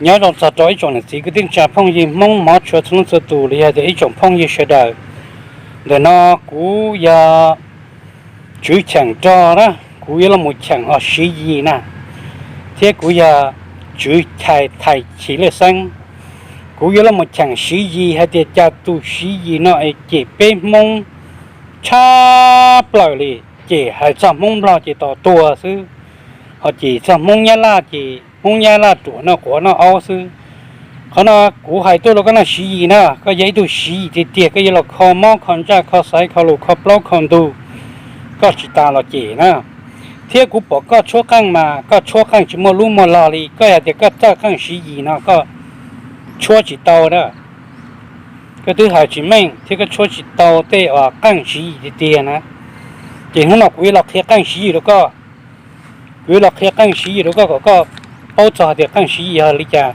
Nyob zoo txog rau ib tsoom niam txiv kwv tij neej tsa phooj ywg Hmoob hmov tshua txhua leej txhua tus los yog tias ib tsoom phooj ywg sawv daws. Ntawm no kuv yog Tswv Cheem Rog na, kuv yuav los mus cheem hom Siv Yis na, thiab kuv yog Tswv Chais Thais Chiv Lej Xeeb. Kuv yuav los mus cheem Siv Yis hais tias cas tus Siv Yis no es cem peb Hmoob tshaj plaws li, cem hais txog Hmoob Nplog ces tos tuag xwb, ho cem txog Hmoob Nyab Laj ces Hmoob Nyab Laj ruam noj quav noj aub xwb. Qhov no kuv hais tuaj rau koj no Siv Yis na, koj yog ib tug Siv Yis tiag tiag, koj yuav los kho mob kho ntsaj kho xaiv kho lus kho plaub kho ntug, koj tsis tas los cem na. Thiab kuv pom koj tshuab qeej mas koj tshuab qeej tsis muaj lub muaj log li, koj yog tias koj txawj qeej Siv Yis no koj tshuab tsis tau na. Koj twb hais tsis meej thiab koj tshuab tsis tau tej uas qeej Siv Yis tiag tiag na. Ces hnub no kuv yuav los qhia qeej Siv Yis rau koj. Kuv yuav los qhia qeej Siv Yis rau koj kom koj paub txog hais tias qeej Siv Yis yog li cas.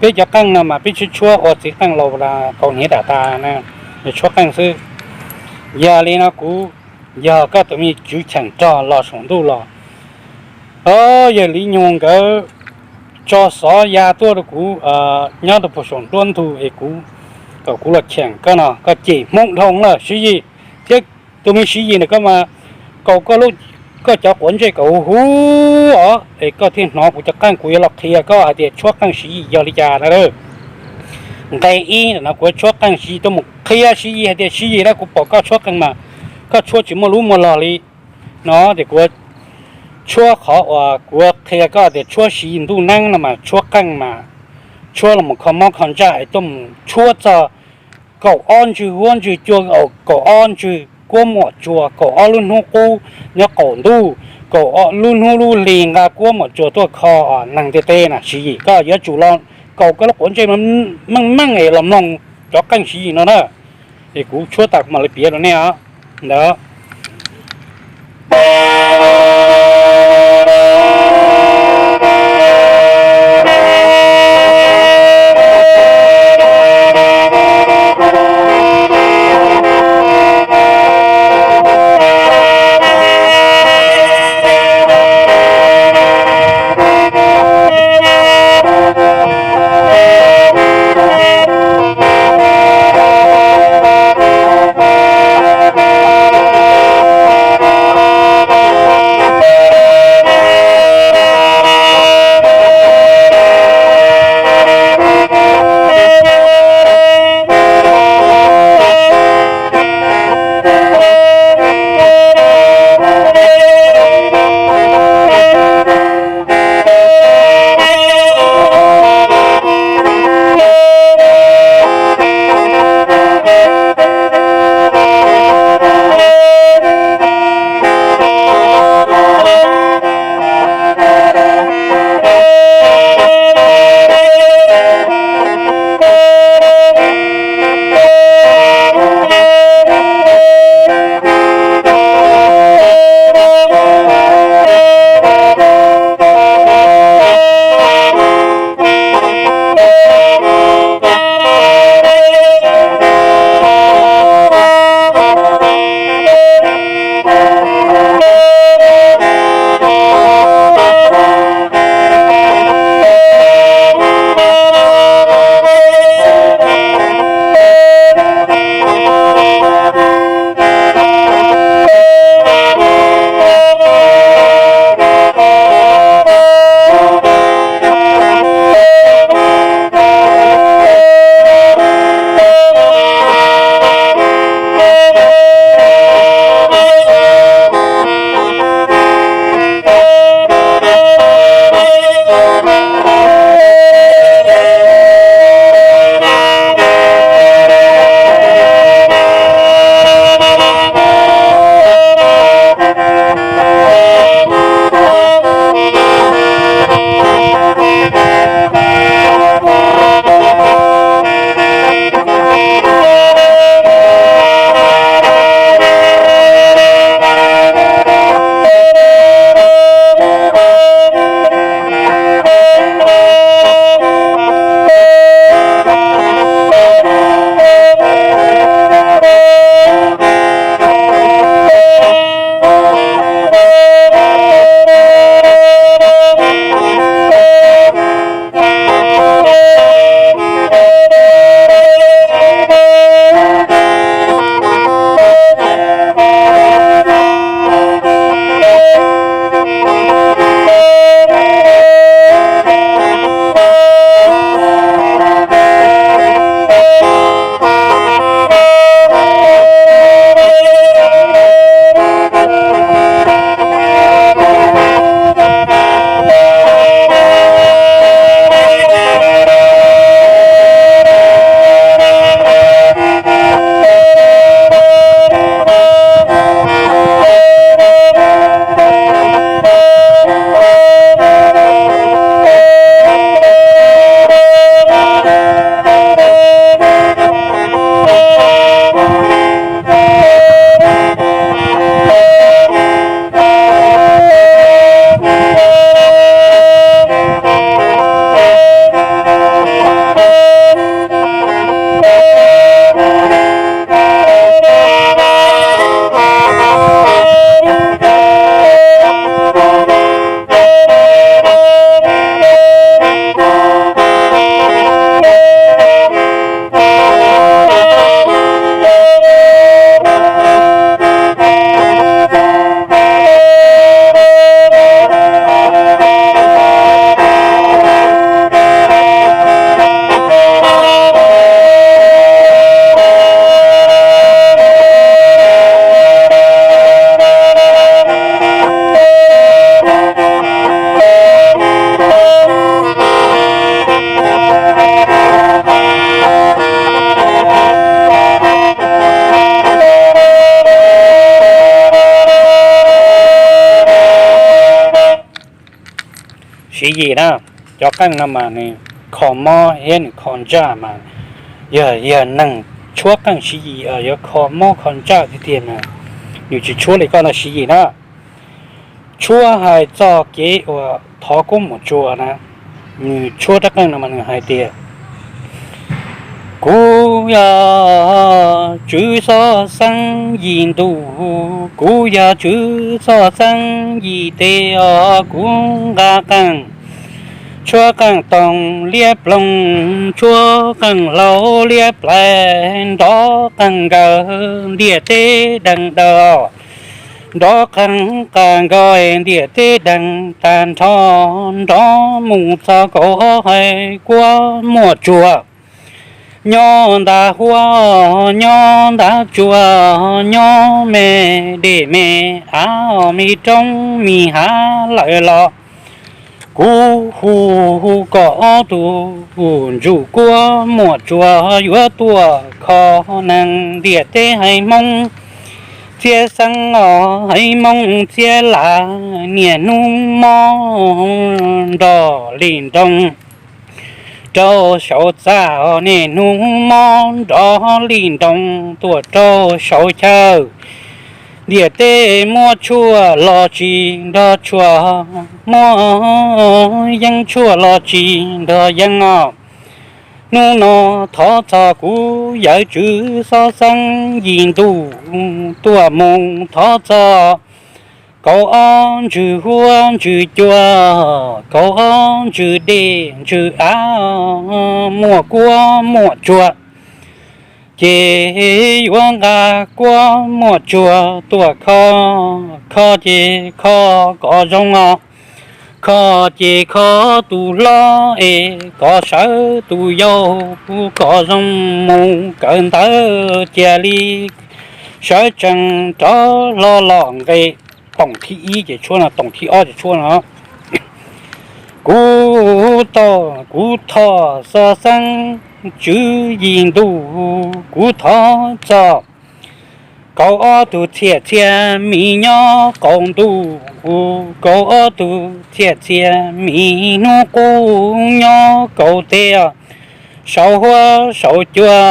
Peb cov qeej no mas peb tshuab tshuab ua txiv qeej laus tau hniav dam tas na, tshuab qeej xwb. Yog li no kuv yog koj tus me Tswv Cheem Rog los saum ntuj los. Yawg Li Nyug nkawd tso xov ya tuaj rau kuv nyob rau puag saum nruab ntug es kuv, kom kuv los cheem koj no koj cem Hmoob dhau lawm Siv Yis. Thiab tus me Siv Yis ntawm koj mas kaus koj lub, koj cov quav ntsej kom huv huv os es koj thiaj hnov kuv cov qeej. Kuv yuav los qhia koj hais tias tshuab qeej Siv Yis yog li cas na. Nqe ib ntawm no kuv yuav tshuab qeej Siv Yis tuaj mus qhia Siv Yis hais tias Siv Yis na, kuv pom koj tshuab qeej mas koj tshuab tsis muaj lub muaj log li no. Ces kuv tshuab qhov uas kuv qhia koj tias tshuab Siv Yis ntuj neeb no mas tshuab qeej mas tshuab los mus kho mob kho ntsaj es tuaj mus tshuab txog kaum ob ntsug huab ntsug cua, kaum ob ntsug kuab muam tsuas, kaum ob lub hnub qub nyob qaum ntuj, kaum ob lub hnub lub hli nqa kuab muam tsuas tuaj kho neeg ntiaj teb na. Siv Yis koj yuav tsum los kaus koj lub quav ntsej meej meej es los mloog cov qeej Siv Yis no na. Es kuv tshuab tas kuv mam li piav rau nej os. Ntawd yim na. Cov qeej no mas nws kho mob thiab nws kho ntsaj mas yog, yog neeg tshuab qeej siv yim yuav kho mob kho ntsaj tiag tiag mas nws tsis tshuab li koj no siv yim na. Tshuab hais txog kev uas thov kuab muam tsuas na, nws tshuab rab qeej no mas nws hais tias, kuv yog tswv xov xeeb yim ntuj, kuv yog tswv xov xeeb yim teb os, kuv nqa qeej, tshuab qeej toog liab ploog, tshuab qeej hlau liab plais, nrov qeej nkawg ntiaj teb deeg daws, nrov qeej qas nkawg ntiaj teb deeg tag nrho, nrov mus txog kaum ob hais kuab muam tsuas. Nyob nta huab, nyob nta tsua, nyob me dej me av, me roob me hav lawm los, kuv hu hu kom ob tug ntsuj kuab muam tsuas yuav tuaj kho neeg ntiaj teb haiv Hmoob. Txhiaj xeeb os haiv Hmoob txhiaj lam, niaj hnub mob nrog li nroos rau saum txaj, niaj hnub mob nrog li nroos tuaj rau saum chaw. Ntiaj teb muab tshuaj los tsis nrog tshuaj, muab yeeb tshuaj los tsis nrog yeeb os. Hnub no thov txog kuv yawm tswv xov xeeb yim ntuj, tuaj mus thov txog kaum ob ntsws huab ntsws cua, kaum ob ntsws dej ntsws av, muaj kuab muaj tsuag. Ces yuav nqa kuab muaj tsuag tuaj kho, kho ces kho kom zoo os, kho ces kho tus hlob es kom sawv tus yau, kom zoo mus kawm ntawv cia li sawv tsees rov hlo los nqe. Toom thib ib ces tshuab no, toom thib ob ces tshuab no. Kuv tau, kuv thov xov xeeb tswv yim ntuj, kuv thov txog kaum ob tug txhiaj txhiaj mis nyob qaum ntuj, kaum ob tug txhiaj txhiaj mis hnub qub nyob kaum teb, saum huab saum cua,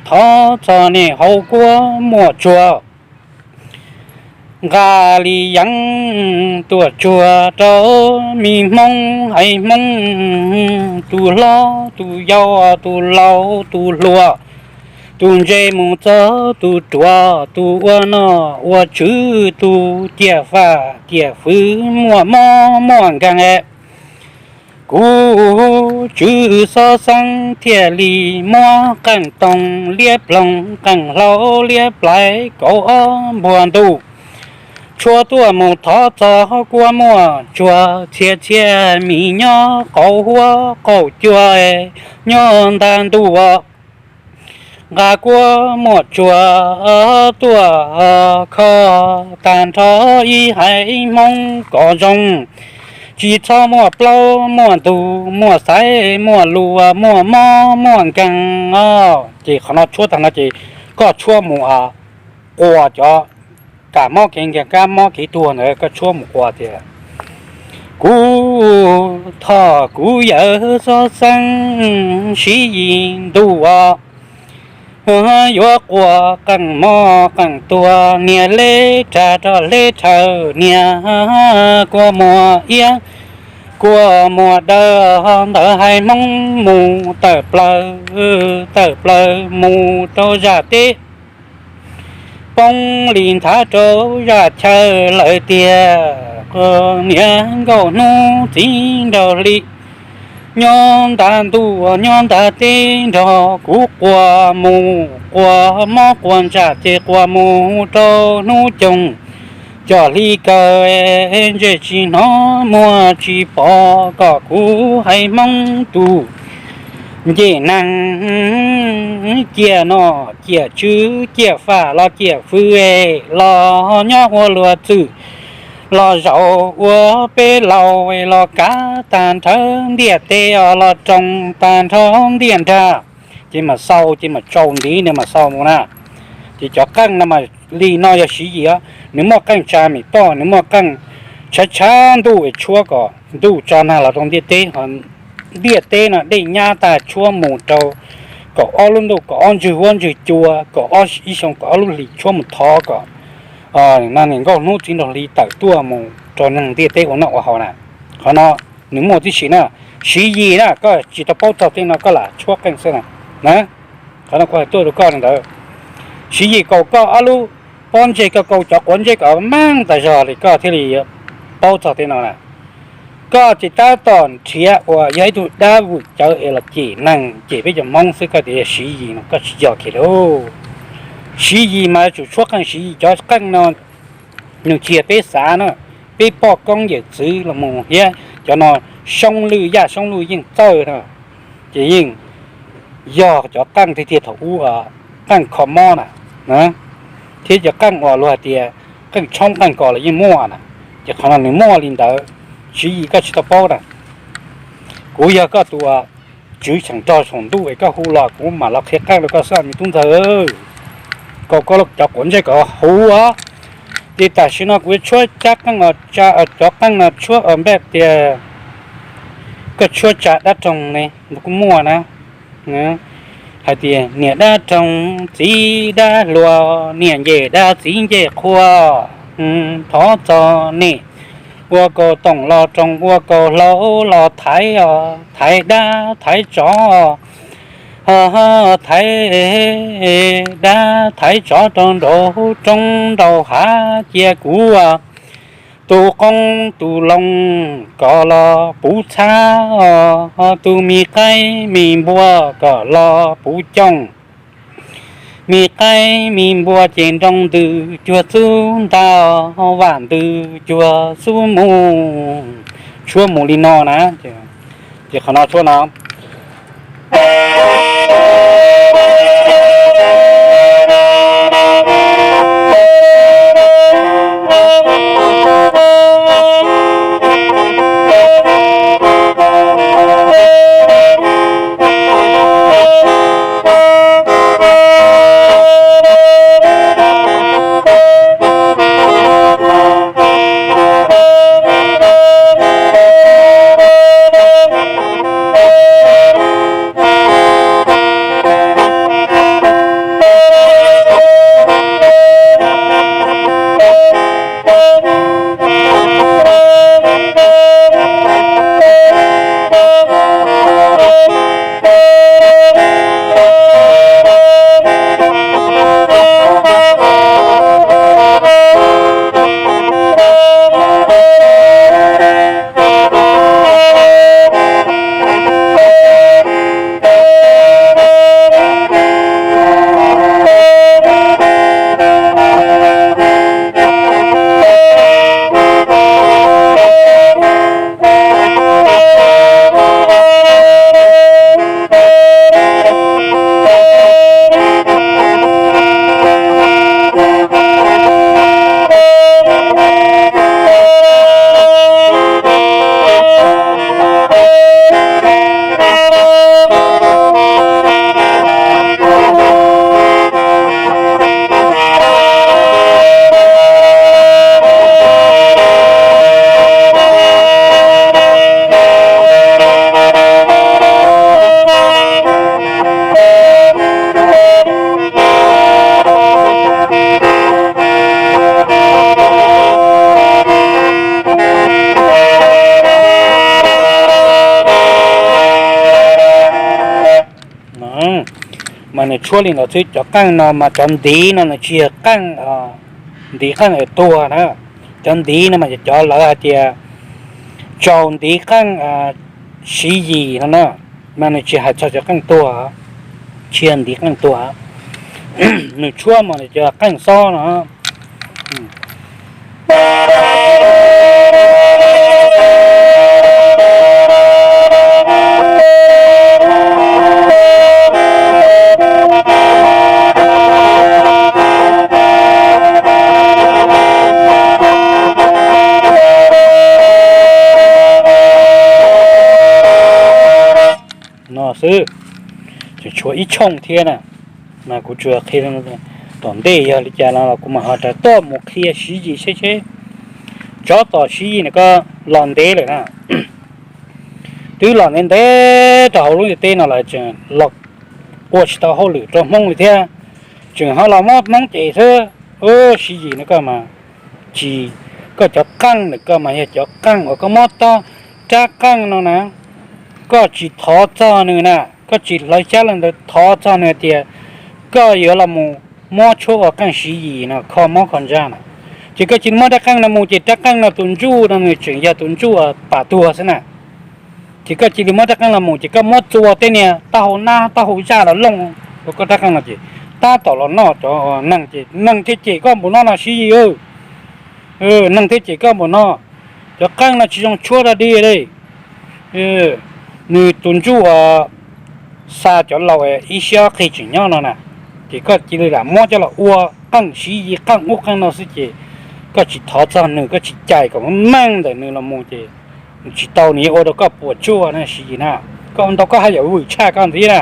thov txog nej haus kuab muaj tsuag. Nqa li yeeb tuaj tsuag rau me Hmoob haiv Hmoob, tus hlob tus yau tus laus tus hluas, tus ntse mus txog tus ruam, tus ua noj ua tswv, tus ciaj faj ciaj fwv muaj mob muaj nkeeg. Kuv tswv xov xeeb thiaj li muab qeej toog liab ploog, qeej hlau liab plais, kaum ob npuag ntuj, tshuab tuaj mus thov txog kuab muaj tsuag, txhiaj txhiaj mis nyob qaum huab qaum cua, nyob nta ntuj, nqa kuab muaj tsuag tuaj kho tag nrho ib haiv Hmoob kom zoo. Tsis txhob muaj plaub muaj ntug, muaj xaiv muaj luas, muaj mob muaj nkeeg os. Ces qhov no tshuab tag no ces koj tshuab mus quas cov kam mob kev nkeeg kab mob kev tuag ntawd, koj tshuab mus quas tias, kuv thov kuv yawm xov xeeb siv yim ntuj os, yuav quas qeej mob qeej tuag, niag hleb rag rau hleb rhaw, niag kua muag iab kua muag daw, ntawd haiv Hmoob mus tawm plaws, tawm plaws mus rau zaj teb, poob li nthav rau zaj chaw lawm tiag. Niag nkauj hnub txiv nraug hli, nyob nta ntuj nyob nta teb nrog kuv quas mus, quas mob quas ntsaj ces quas mus rau hnub coog cov hli kaw, ntsej tsis hnov muag tsis pom, kom kuv haiv Hmoob tus ncej neeg ciaj noj ciaj tswv, ciaj faj los ciaj fwv los nyob ua luag txwm, los zaum ua peb laus, los kav tag nrho ntiaj teb, los roos tag nrho ntiaj nrag. Ces mas xaus, ces mas tsaus ntiv nws mas xaus mus na. Ces cov qeej no mas li no yog siv yim, nws muaj qeej tsa mem toj, nws muaj qeej tshav tshav ntuj es tshuab kom ntuj tso nag los rau ntiaj teb, ho ntiaj teb no dej nyab tag tshuab mus rau kaum ob lub ntuj, kaum ob ntsug huab ntsug cua, kaum ob ib xyoo kaum ob lub hlis tshuab mus thov kom no niam nkauj hnub txiv nraug hli tawm tuaj mus rau neeg ntiaj teb ua noj ua haus na. Qhov no nws muaj tib si na, Siv Yis na, koj tsis tau paub txog tej no koj lam tshuab qeej xwb na. Qhov no kuv hais tuaj rau koj li ntawd. Siv Yis kaus koj ob lub pob ntseg, koj kaus cov quav ntsej kom meej tas zog li koj thiaj li paub txog tej no na. Koj ces tab tom nrhiav uas yog ib tug dab vwm cawv es los cem neeg cem peb cov Hmoob xwb, koj tias yog Siv Yis no koj tsis yog kiag lauj. Siv Yis mas yuav tsum tshuab qeej, Siv Yis cov qeej no nws tsis yog peb xav na, peb poj koob yawm txwv los mus thiab cov no Soob Lwj, Yaj Soob Lwj yeej txawj na, ces yeej yog cov qeej tiag tiag thaum ub, qeej kho mob na, thiab cov qeej uas luag hais tias qeej tshoob qeej kos los yeej muaj na. Ces qhov no nws muaj li ntawd, Siv Yis koj tsis tau paub na. Kuv yog koj tus tswv cheem rog saum ntuj es koj hu los kuv mam los qhia qeej rau koj xwb me tub ntxawg. Kaus koj cov quav ntsej kom huv os. Ces tam sim no kuv yuav tshuab cov qeej no, cov qeej no tshuab npaj tias koj tshuab tsa dab roog ne kuj muaj na. Hais tias niam dab roog txiv dab hluas, niam ncej dab txiv ncej qhua, thov txog nej ua kaus toom los roos, ua kaus hlau los thaiv os, thaiv dab thaiv tsov, thaiv dab thaiv tsov rau nraum roob nraum hav, cia kuv tus qoob tus loo kom los puv txhab os, tus me qaib me npua kom los puv cooj. Me qaib me npua ces nroo ntws cuag xub nta, vam ntws cuag xub mus. Tshuab mus li no na, ces qhov no tshuab no. Mas nws tshuab li ntawd xwb, cov qeej no mas cov ntiv no nws tsis yog qeej, ntiv qeej es tuag na. Cov ntiv no mas cov lawv hais tias tsaus ntiv qeej Siv Yis no na, mas nws tsis hais txog cov qeej tuag, tsis yog ntiv qeej tuag. Nws tshuab mas nws cov qeej xob no. No xwb, tseem tshuav ib tshooj thiab na, mas kuv tsuas qhia tom ntej, yog li cas no los kuv mam ho rov tuaj mus qhia Siv Yis seb seb Tsov tom Siv Yis no koj los ntev lawm na, twb los ntev ntev rau hauv lub ntiaj teb no lawm tseem los ua tsis tau hauj lwm rau Hmoob li thiab, tseem ho los muab Hmoob cem xwb. Ub, Siv Yis no koj mas tsis, koj cov qeej ntawm koj mas yog cov qeej uas koj muab tob rab qeej no na, koj tsis thov txog nws na, koj tsis hlawv xyab los ntawd thov txog nws tias koj yuav los mus muab tshuab ua qeej Siv Yis no kho mob kho ntsaj na, ces koj cia li muab rab qeej no mus ces rab qeej no tus ntsuj no nws tseem yog tus ntsuj pam tuag xwb na. Ces koj cia li muab rab qeej los mus ces koj muab txua tej niag taub hau nab taub hau zaj los looj rau koj rab qeej no ces tab tom los noj cov neeg ces neeg thiaj cem koj npaum no no Siv Yis. Neeg thiaj cem koj npaum no, cov qeej no tsis zoo tshuab dog dig li. Nws tus ntsuj uas xa cov laus ib siab qig tseem nyob no na, ces koj cia li lam muab coj los ua qeej Siv Yis qeej ub qeej no xwb ces koj tsis thov txog nws, koj tsis cais kom meej ntawm nws los mus ces nws tsis tau nws yuav ua rau koj puas tsuaj na Siv Yis na. Koj ua ntau koj haj yam vwm tshaj koj ntxiv na.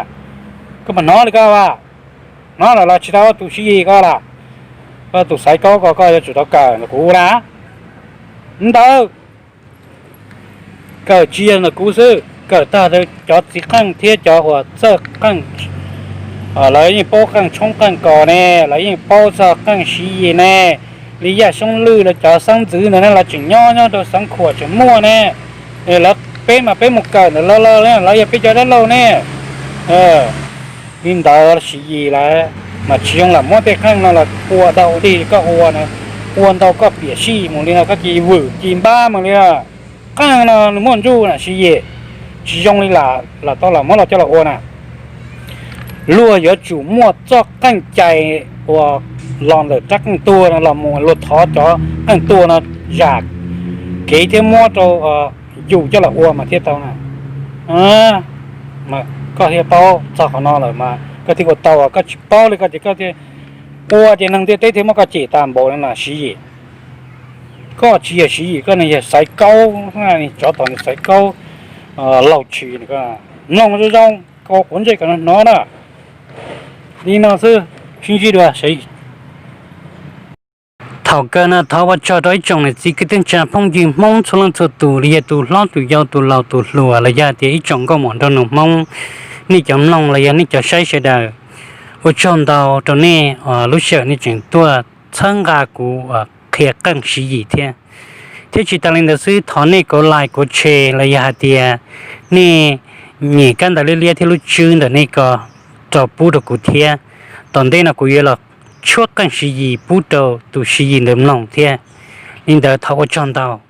Koj puas hnov li koj as? Hnov lawm los tsis tau tus Siv Yis koj lawm, koj tus xaiv kaub ko koj yuav tsum tau kawm ntawm kuv na. Ntawd kawm tsis yog ntawm kuv xwb, kawm tag rau cov txiv qeej thiab cov uas txawj qeej, lawv yeej paub qeej tshoob qeej kos ne, lawv yeej paub txog qeej Siv Yis ne. Li Yaj Xyoob Lwj lawv cov xeeb ntxwv ntawd ne lawv tseem nyob nyob rau xeev Khuam tseem muaj ne. Lawv, peb mas peb mus kawm ntawm lawv, lawv yog peb cov dab laug ne. Li ntawd Siv Yis lawm mas tsis zoo lam muab tej qeej no los ua tau ua dog dig koj ua na, ua ntau koj piam sij mus li no koj cia li vwm cia li npab mus li na. Qeej no nws muaj ntsuj na Siv Yis, tsis zoo li lam tau lam muab los coj los ua na. Luag yuav tsum muaj txoj qeej cai uas los ntawm rab qeej tuag no los mus luag thov cov qeej tuag no zam kev thiab muab rau yus coj los ua mas thiaj tau na. Mas koj thiaj paub txog qhov no lawm mas koj thiaj ua tau, koj tsis paub li koj ces koj thiaj ua ces neeg ntiaj teb thiaj muab koj cem tag npaum no na Siv Yis. Koj tsis yog Siv Yis, koj ne yog xaiv kaub, tsov tom nws xaiv kaub laug tshis, mloog zoo zoo, kau quav ntsej kom no hnov na. Li no xwb, sib ntsib dua. Thaum kawg no thov ua tsaug rau ib tsoom niam txiv kwv tij neej tsa phooj ywg Hmoob txhua leej txhua tus, li yog tus hlob tus yau tus laus tus hluas los yog tias ib tsoom nkauj muam nraug nus Hmoob, nej cov mloog los yog nej cov saib sawv daws. Ua tsaug ntau rau nej lub sij hawm nej tseem tuaj txhawb nqa kuv qhia qeej Siv Yis thiab. Thiab tsis tas li ntawd xwb, thov nej kauv like kauv share los yog hais tias nej nyem kab ntawv liab liab thiab lub tswb ntawm nej ko rau pub rau kuv thiab. Tom ntej no kuv yuav los tshuab qeej Siv Yis pub rau tus Siv Yis ntawd mloog thiab. Li ntawd thov ua tsaug ntau.